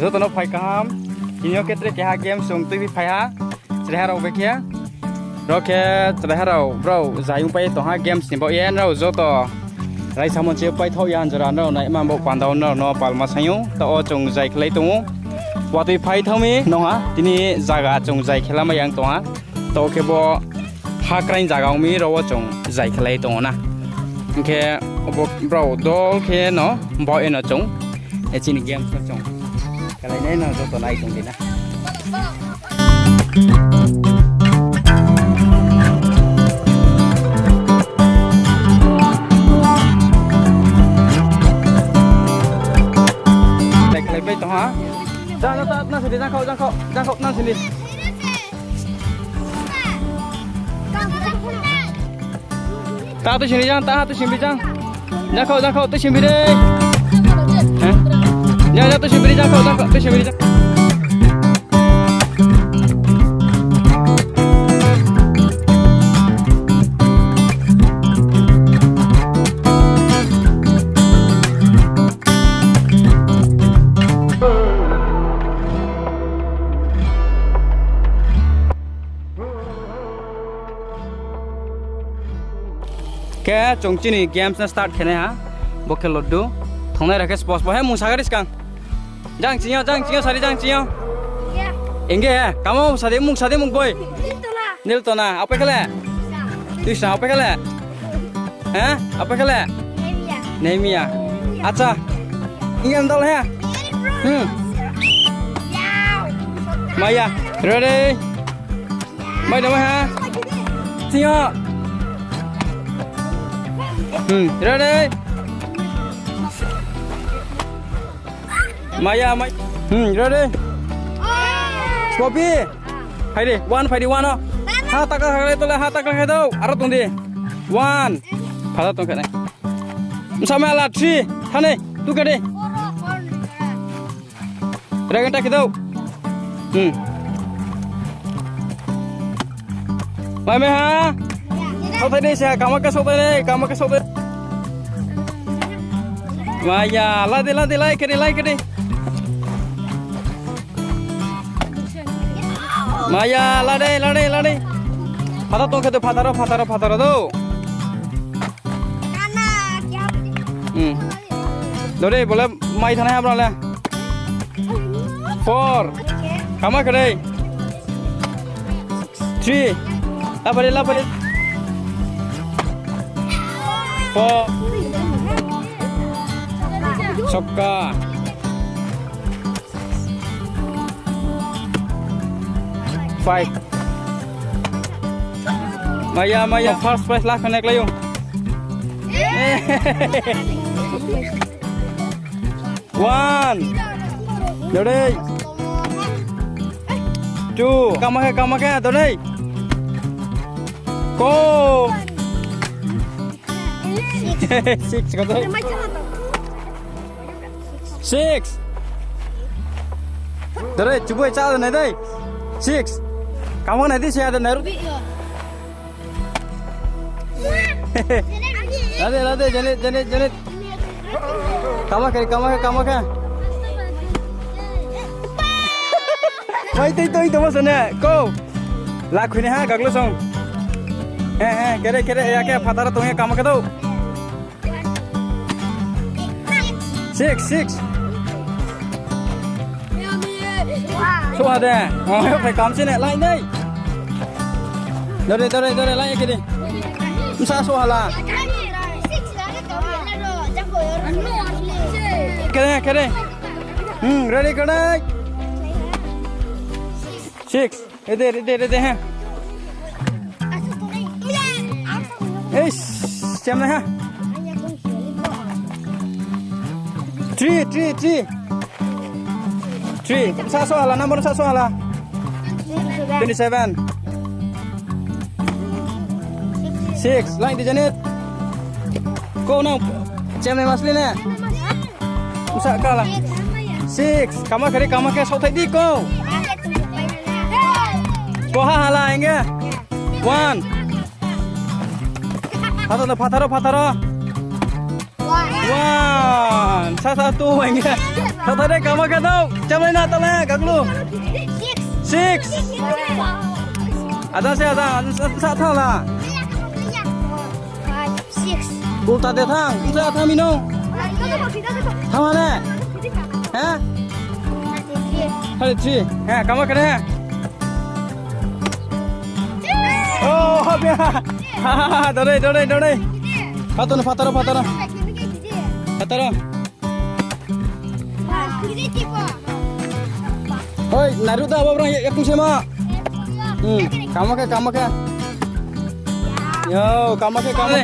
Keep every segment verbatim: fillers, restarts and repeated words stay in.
Joto no phai kaham. Tini yo khe tre keha games chung tuibi phai ha. Chraiha rao bai khe. Ro khe chraiha rao brao zai ongpai tong ha games ni baoh ye nrao joto raisa monchi paithaoh ya jora nrao naima bo panda wo nrao no palma saing ou. Taoh wo chung zai khelai tong ou. Watoi phai thanng mi nung ha. Tini zaga chung zai khelamai yang tong ha. Taoh khe bo hakraing zaga ong mi ro wo chung zai khelai tong ou na. Hing khe bo brao dol khe no baoh ye no chung, e chini games no chung khelai nai no joto nai tong di na. Khelai pai tong ha. Jang, jang, jang, nang sini, jang khaoh, jang khaoh, jang khaoh, nang sini. Ta tu sini jang, ta tu sini jang. Jang khaoh, jang khaoh, tu sini re. Hah? Jang, jang, tu sini jang khaoh, jang khaoh, tu sini jang. Khe chung chini games no start khe nai ha. Bo khe loddu. Thongnai rao khe sports bo he mung sagari skang. Jang ching yo, jang ching yo, sari jang ching yo. Hing khe he, kamo sadi mung, sadi mung boi. Niltona, apai khe le? Tuisa, apai khe le? He? Apai khe le? Nehemiah. Acha. Hing khe dol he? Hmm. Maya, ready? Mai da mai ha? Ching yo. Hmm, ready? Maya, mai. Hmm, ready? Spopi. Phai di, one, phai di, one o. Ha takla khai di, ha takla khai di. Aro tong di. One. Phatha tong khe nai. Bsa mai la, three. Thanai, tu khe di. Regen ta khe dou. Hmm. Mai mai ha. Souhthai di se, kama khe souhthai di, kama khe souhthai. Maya, la di, la di, lai khe di, lai khe di. Maya, la di, la di, la di. Phatha tong khe dou, phatha ro, phatha ro, phatha ro dou. Hmm. Dore, bole mai thanai ha bro le. Four. Kama khe dei. Three. Lapari, lapari. Four. Sokka. Five. Maya, maya, first prize la khanai klai ou. One. Dore. Two. Kama khe, kama khe, dore. Ko. Six, kata. Six. Dore, chubui cha nai dei. Six. Kama nai di, sia de nai ru. Lade, lade, Janet, Janet, Janet. Kama khe, kama khe, kama khe. Mai tei toi tongmo sene, ko. La khuini ha, gaglo song. He, he, kere, kere, ya khe, phataro tong ye, kama khe dou. Six, six. Suha de. Oh, phai kam sini, lai nei. Dore, dore, dore, lai kiri. Msa suha la. Kere, kere. Hmm, ready, kere. Six. Ready, ready, ready, ha. Eish, siam nai ha. Three, three, three. Three. Sa so hala, number sa so hala. Twenty seven. Six. Lain di Janet. Ko nang. Siam nai masli ne. Usa kala. Six. Kama kari, kama khe, sauthai di ko. Ko ha hala, hingge. One. Phatharo, phatharo, phatharo. One. Sa sa tu weng. Sa sa de kama khe dou. Chamai na tala gaglu. Six. Ada se ada sa sa thala. Ulta de thang. Sa thang mino. Thang mana? Ha? Thirty three. Ha, kama khe de. Oh, ha, ha, ha, dore, dore, dore. Phataro, phataro, phataro. Phataro. Oi, nairuh da, abo brang ya, ya kung se ma. Hmm, kama khe, kama khe. Yo, kama khe, kama khe.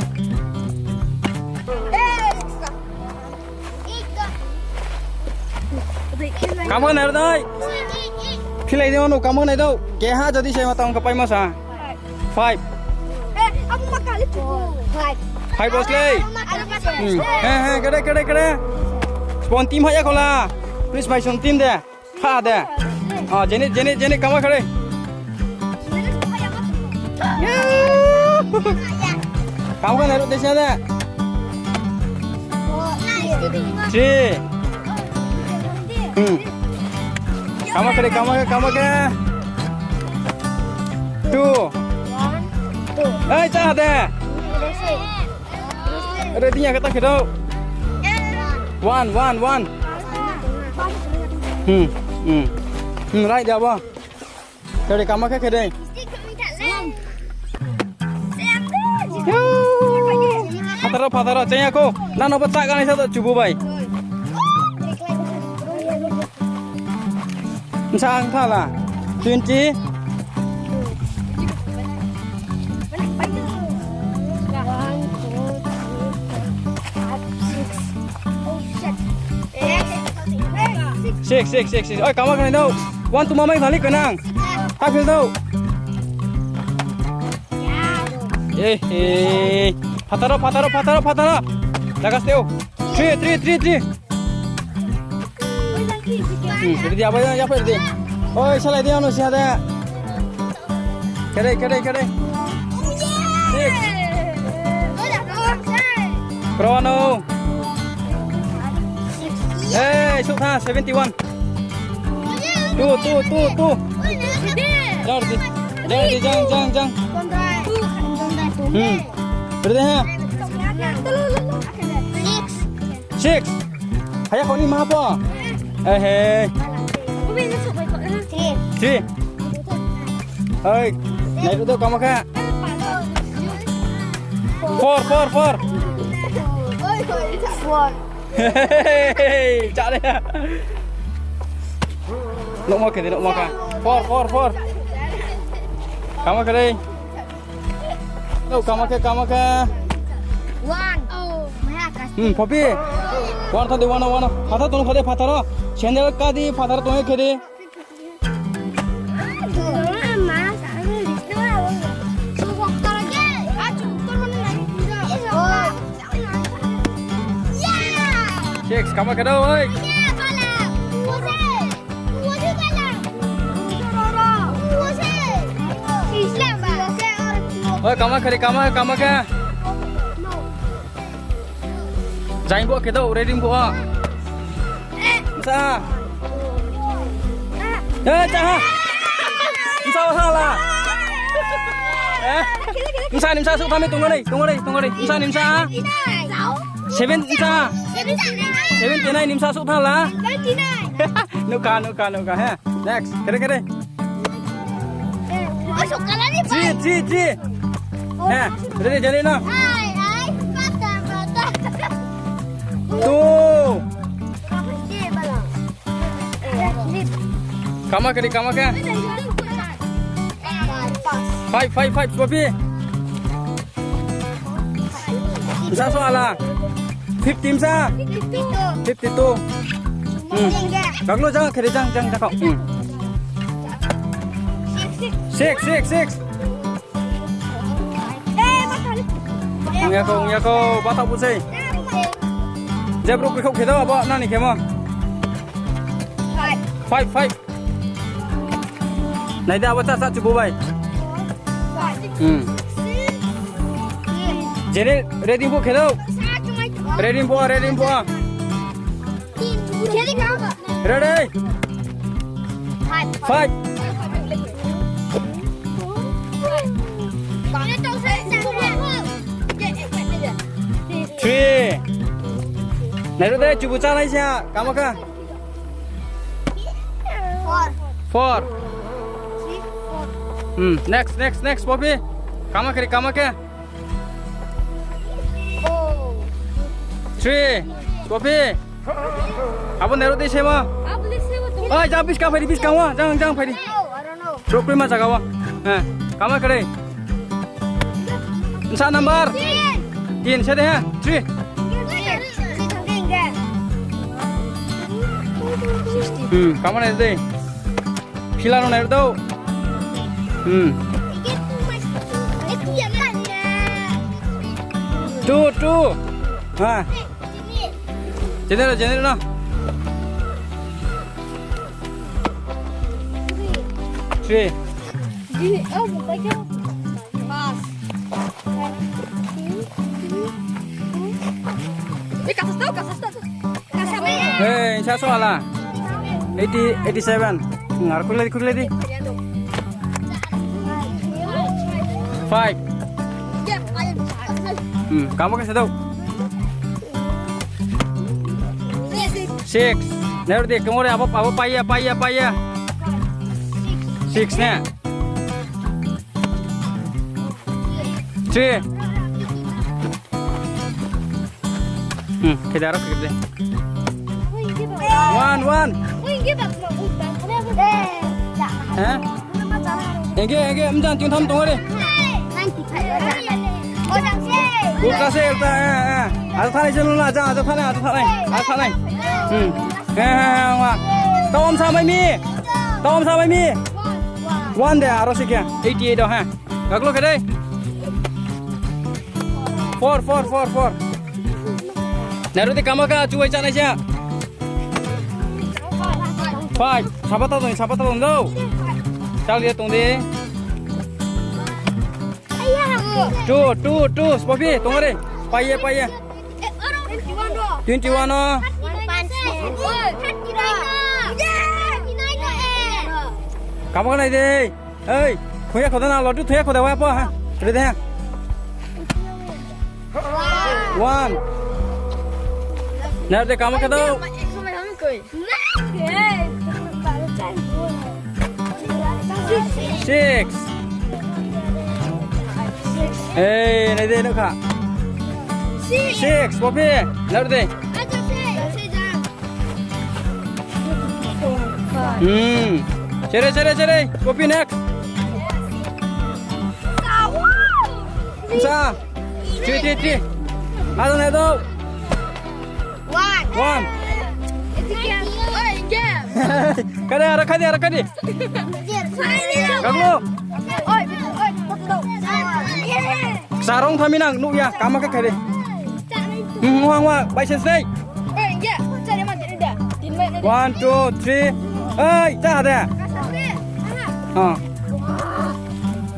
Kama khe nai ro dai. Philai di mano, kama khe nai dou. Keha jodi se ma tang ka pai ma sa. Five. Five bos le. Hmm. He, he, kere, kere, kere. Spon team haya khola. Please, bai son team de. Ha de. Ah, jeni, jeni, jeni, kama khe re. Kama khe nai ro desa de. Three. Hmm. Kama khe re, kama khe, kama khe. Two. Ei, cha de. Ready ya kata khe dou. One, one, one. Hmm, hmm. Hmm, right de abo. Khe re kama khe khe de. Phataro, phataro, chaya kho. Nano bo chak ganai sa to chubu bai. Nsa ang thala. Twenty. Six, six, six, six. Oi, kama khe nai dou. One, two, mamai thali khe nang. Ha, phil dou. Eh, eh. Phataro, phataro, phataro, phataro. Jaga steo. Three, three, three, three. Hmm, ready, abo ya, ya, ready. Oi, salai di, ano siya de. Kere, kere, kere. Six. Chrono. Hey, suk tha, seventy one. Two, two, two, two. Jang, jang, jang, jang. Hmm. Ready, ha? Six. Haya kau ni ma po? Eh, he. Three. Oi, nai ro dou kama khe. Four, four, four. Four. Hey, cha le. Nokma khe de, nokma kha. Four, four, four. Kama khe de. Nau kama khe, kama khe. One. Hmm, Poppy. One thang di, one, one. Phathar tong kha de, phathar o. Sandal ka di, phathar tong khe de. Six, kama khe dou, oi. Oi, kama khe, kama, kama khe. Jang bo khe dou, ready bo. Nsa. Eh, cha ha. Nsa ha la. Eh? Nsa ni nsa suk thami tong nai, tong nai, tong nai. Nsa ni nsa. Seven nsa. Seventy nine ni nsa suk tha la. Nukha, nukha, nukha, he. Next, kere, kere. Three, three, three. He, ready, ready na. Two. Kama khe di, kama khe. Five, five, five, Poppy. Nsa so ala. Fifty nsa. Fifty two. Hmm. Gaglo jang, khe di jang, jang, jang kau. Hmm. Six, six, six. Ong ya kho, ong ya kho, bata bu sei. Je brouh khe kho khe dou, abo nani khemo. Five, five. Nai di abo cha cha chubu bai. Hmm. Jene ready bu khe dou. Ready pho, ready pho. Ready? Five. Three. Nairuh de, chubu chánai se ha, kama kha. Four. Four. Hmm, next, next, next, Poppy. Kama khe, kama khe. Three. Poppy. Abo nairuh di semo. Oi, jang buskang phai di, buskang wo. Jang, jang phai di. Rukri ma jaga wo. He, kama khe de. Nsa number. Tin se de, he. Three. Hmm, kama nai de. Phila no nai do. Hmm. Two, two. Ha. General, general no. Three. Hey, sa so ala. Eighty, eighty-seven. Hmm, ar khulai di, khulai di. Five. Hmm, kamo khe sa do. Six. Nairuh di, kamo re, abo, abo paiya, paiya, paiya. Six ne. Three. Hmm, khe da aro khe de. One, one. He? Ege, ege, mjan ting tham tong re. Buka se elta, eh, eh. Aja thanai se nuna, aja, aja thanai, aja thanai, aja thanai. Hmm. He, he, he, wa. Tawam sa mai mi. Tawam sa mai mi. One de, aro se khe. Eighty-eight do, he. Gaglo khe dei. Four, four, four, four. Nairuh di kama kha, chubai chánai se. Five. Saba ta tong, saba ta tong do. Chal ye tong di. Two, two, two. Poppy, tong re. Paiye, paiye. Twenty-one o. Kama kha nai dei. Ei, thoya khoda na, lodu thoya khoda wa pho, ha. Ready, ha. One. Nairuh di kama khe do. Six. Ei, nai dei, nukha. Six, Poppy. Nairuh di. Hmm. Chere, chere, chere. Poppy next. Sa. Three, three, three. Ada nai do. One. One. Kade, ara kade, ara kade. Gaglo. Sarong thami nang, nuh ya, kama khe kade. Hmm, wang wa, bai sen snai. One, two, three. Ei, cha de. Ah.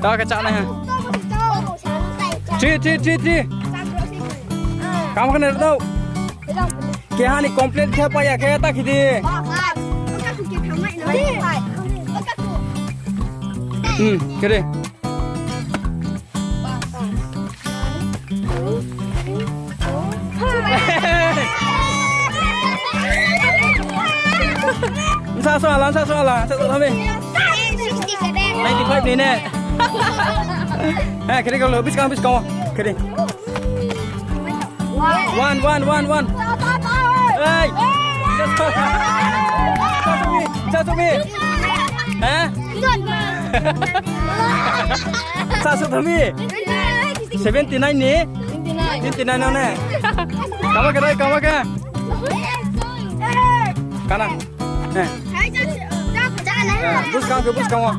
Ta khe chánai ha. Three, three, three, three. Kama khe nai do. Keha ni complete khe paiya khe ta khe di. Hmm, khe di. Nsa so ala, nsa so ala, nsa so thami. Ninety-five ni ne. He, khe di gaglo, buskang, buskang o. Khe di. One, one, one, one. Hey! Sasumi, Sasumi. Ha? Sasumi. Seventy nine ni? Twenty nine no ne? Kama khe rai, kama khe. Kana. Eh. Eh, buskang khe, buskang o.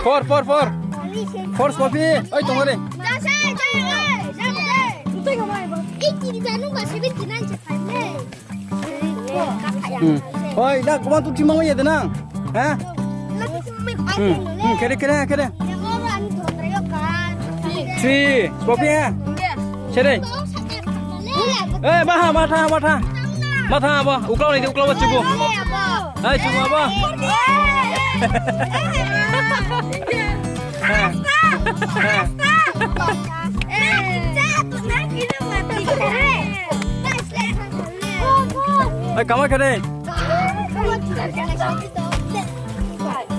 Four, four, four. Four Scorpi. Oi, tong re. Hmm. Oi, dak one, two, three ma ya de nang. Ha? Hmm. Hmm, kere, kere, kere. Three. Scorpi, ha? Sere. Eh, ma tha, ma tha, ma tha. Ma tha, abo. Uklau nai di, uklau wo chubu. Hai, chubu abo. Hai, kama khe dei.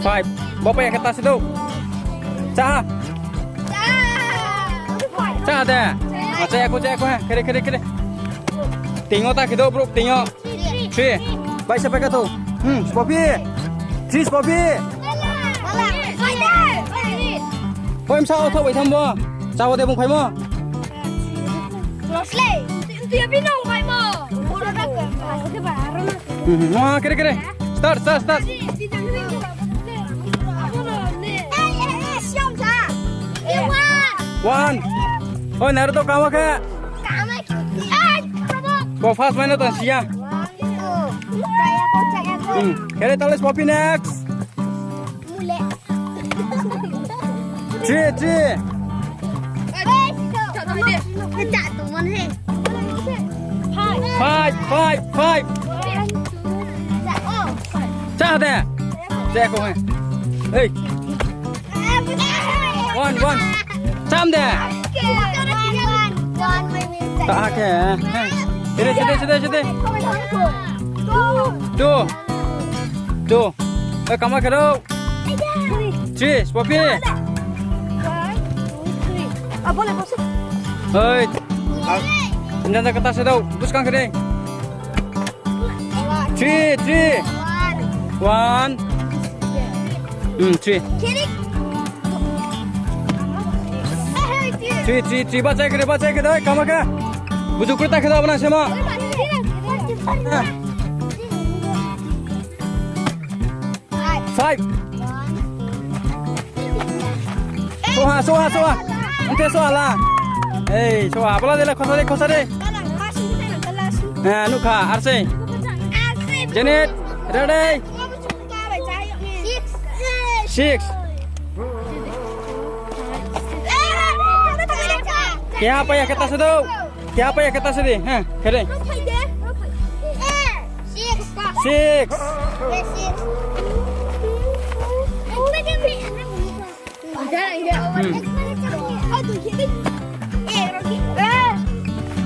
Five. Bo pai ya khe ta se dou. Cha ha. Cha ha de. Acha, ya kho, cha ya kho, ha. Khe dei, khe dei, khe dei. Ting yo ta khe dou, brouh, ting yo. Three. Bai se pai kha thou. Hmm, Spopi. Three, Spopi. Oi, msa o thou bai tham bo. Cha o de bung phaimo. Hmm, ha, kere, kere. Start, start, start. One. Oi, Naruto kama khe. Bo first maino tang siya. Hmm. Kere tale Spopi next. Three, three. Five, five, five. Cha de. Cha ko hai. Hey. One, one. Cham de. Ta ha khe. Sede, sede, sede, sede. Two. Two. Eh, kama khe dou. Three, Spopi. Hei. Nanda kata se dou. Buskang khe dei. Three, three. One. Hmm, three. Three, three, three. Bachai khe dei, bachai khe dei. Kama khe. Buju kru ta khe dou, abona se ma. Five. Soha, soha, soha. Ante soha la. Ei, soha. Bola de la, khosa de, khosa de. Eh, nukha, arsei. Janet, ready? Six. Keha pai ya khe ta se dou. Keha pai ya khe ta se di. Heh, khe dei. Six. Hmm.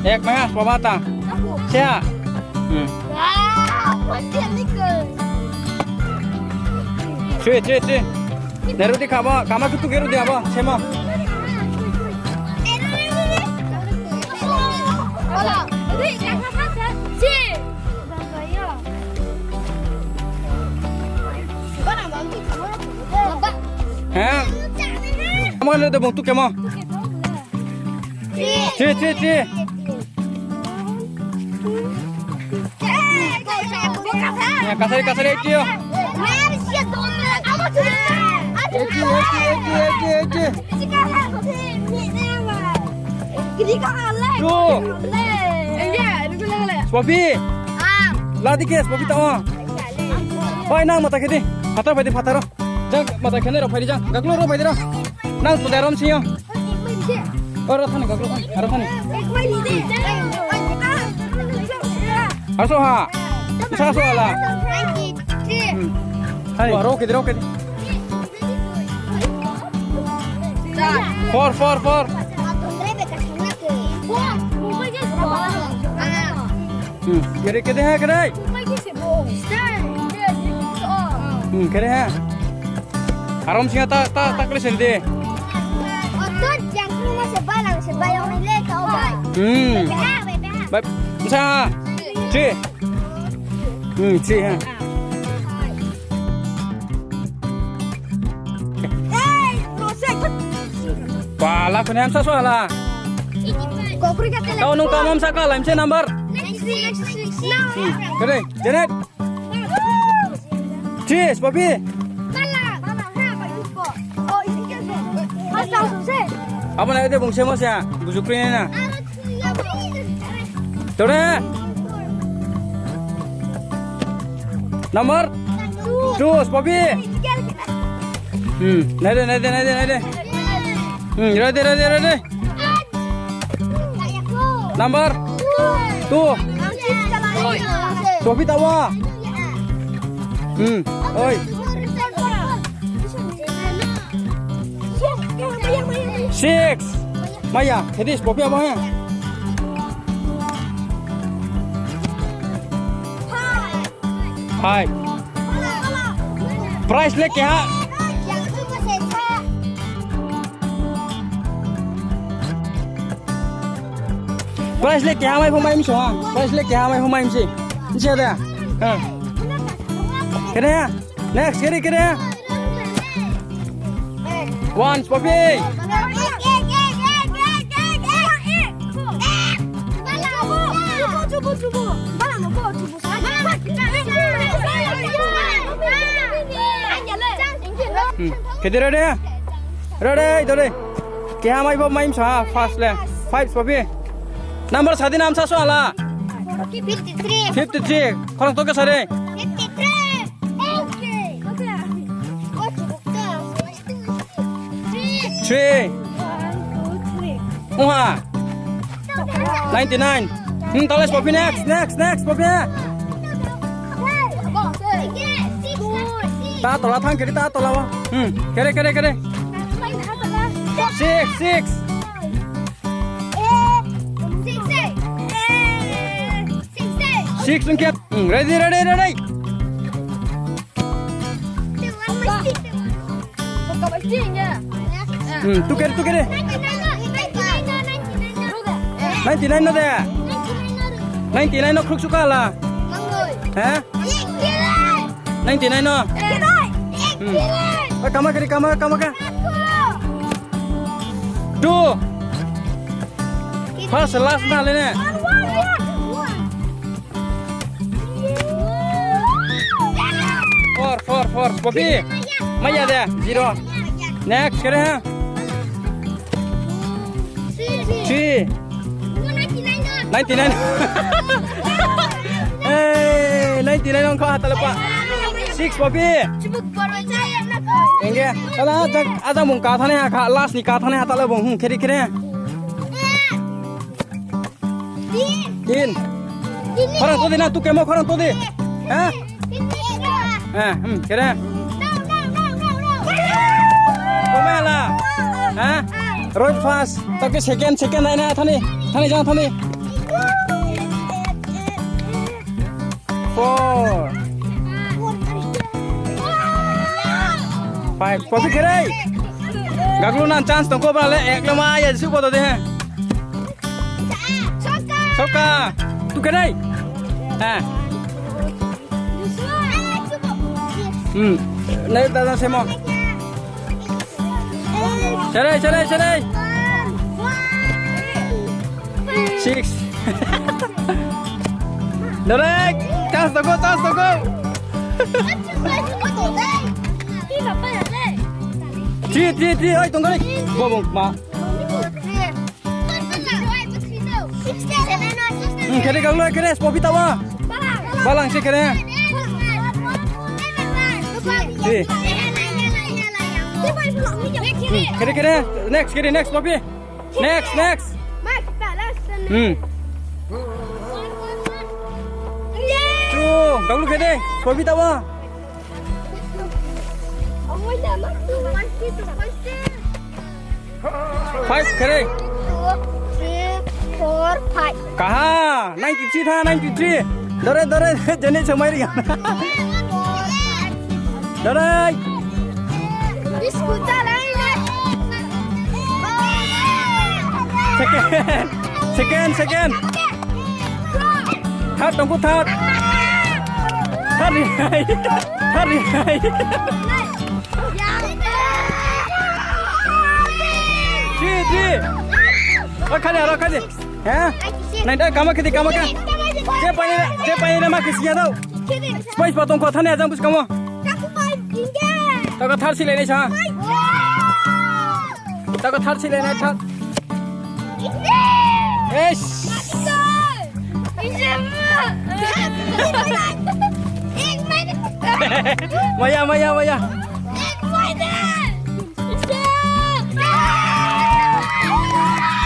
Ek maya, pabata. Siya. Hmm. Three, three, three. Neru di kha bo, kama kutu keru di abo, semo. He? Amo le de bung tu kemo. Three, three, three. Ya, kasari, kasari, eighty yo. Eighty, eighty, eighty, eighty, eighty. Two. Spopi. Ladi khe, Spopi ta o. Oi, nang mata khe di. Phathar phai di, phathar o. Jang mata khe nai rao phai di jang. Gaklo rao phai di rao. Nang tong de rom sing yo. O, rao thani, gaklo thani, aro thani. Aso ha. Sa so hala. Hmm. Hai. Rao khe di, rao khe di. Four, four, four. Hmm, kere, kere, ha, kere. Hmm, kere, ha. Arom singa ta, ta, ta kere sende. Hmm. Bai, sa. Three. Hmm, three, ha. Pala, kone hamsa so hala. Tao nung kamam saka laimse number. Hmm, kere, Janet. Three, Spopi. Abo nai de bung semo se, buju kri na. Tore. Number two, Spopi. Hmm, nai de, nai de, nai de, nai de. Hmm, ready, ready, ready. Number Two. Trophy ta wo. Hmm. Oi. Six. Maya, khe di, trophy abo ha. Five. Prize le keha. Prize le keha mai pho mai mso ha. Prize le keha mai pho mai msi. Nse da. Ha. Kene. Next, kene, kene. One, trophy. Hmm. Khe di, ready? Ready, ready. Keha mai pho mai msa ha, first le. Five, trophy. Number sa di, nam sa so hala. Fifty three. Fifty three. Khorang to khe sa di. Fifty three. Okay. Three. Ongha. Ninety nine. Hmm, tale trophy next, next, next, trophy. Ta tola thang khe di, ta tola wo. Hmm, khe di, khe di, khe di. Six, six. Six ong khe. Hmm, ready, ready, ready. Hmm, tu khe di, tu khe di. Ninety nine no de. Ninety nine no khruk suka la. Ha? Ninety nine no. Hmm. Oi, kama khe di, kama, kama khe. Two. First, last na le ne. Four, four, four. Trophy. Maya de, zero. Next, khe di ha. Three. Ninety nine. Hey, ninety nine ong kho ha tale pa. Six, trophy. Hingge, tala ajak, ajak bung ka thanai ha kha, last ni ka thanai ha tala bung, hmm, khe di, khe di. Tin. Khorang to di na, tu kemo khorang to di. Ha? Eh, hmm, khe di. Komai la. Ha? Road first. Ta khe second, second nai na, thani, thani jang thani. Four. Five. Trophy khe di. Gaglu nang chance tong kho bra le, ek le ma ya jisu bodo de. Soka. Tu khe di. Ha. Hmm. Nai da da semo. Serai, serai, serai. Six. Direct. Chance tong kho, chance tong kho. Three, three, three. Oi, tong kho di. Bo bung ma. Hmm, khe di, gaglu, khe di, trophy ta wo. Balang se khe di. Di. Hmm, khe di, khe di. Next, khe di, next trophy. Next, next. Hmm. Two, gaglu khe di, trophy ta wo. Five khe di. Two, three, four, five. Kaha, ninety three tha, ninety three. Dore, dore, jene somai ri. Dore. Biscuit chalai na. Second, second, second. Third tong kho, third. Third ri nai. Third ri nai. Three, three. Ro khani, ro khani. Ha? Nai da, kama khe di, kama khe. Je pai, je pai na ma khe siya dao. Spice pa tong kho, thani ajang bus kamo. Takho third si lai nai sa. Takho third si lai nai, third. Eish. Maya, maya, maya.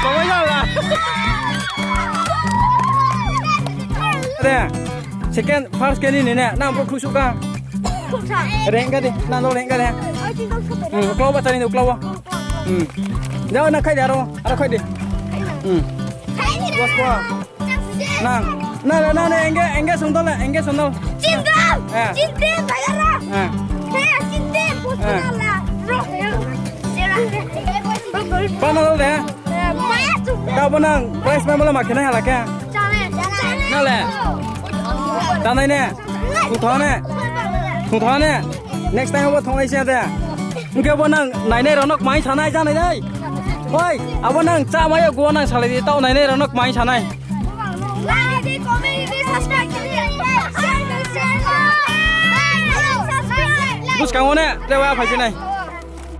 Mama ya la. Second, first khe nini ne, nang brouh khruhsuh kha. Rengga di, nang no rengga di. Klau ba chari no klau wo. Jao na khai di aro, aro khai di. Nang, nang, nang, nang, engage, engage song dol le, engage song dol. Chindal, chinte, bayara. He, chinte, bosna la. Bana dol de. Tabo nang prize mai mala ma khe nai hala khe. Nang le. Tanai ne. Thungtha ne. Thungtha ne. Next time abo thunglai se de. Hing khe bo nang nainai rao no kmai sanai janai dei. Oi, abo nang chámai yo go nang salai di, taoh nainai rao no kmai sanai. Buskang wo ne, tre wa phaiphi nai.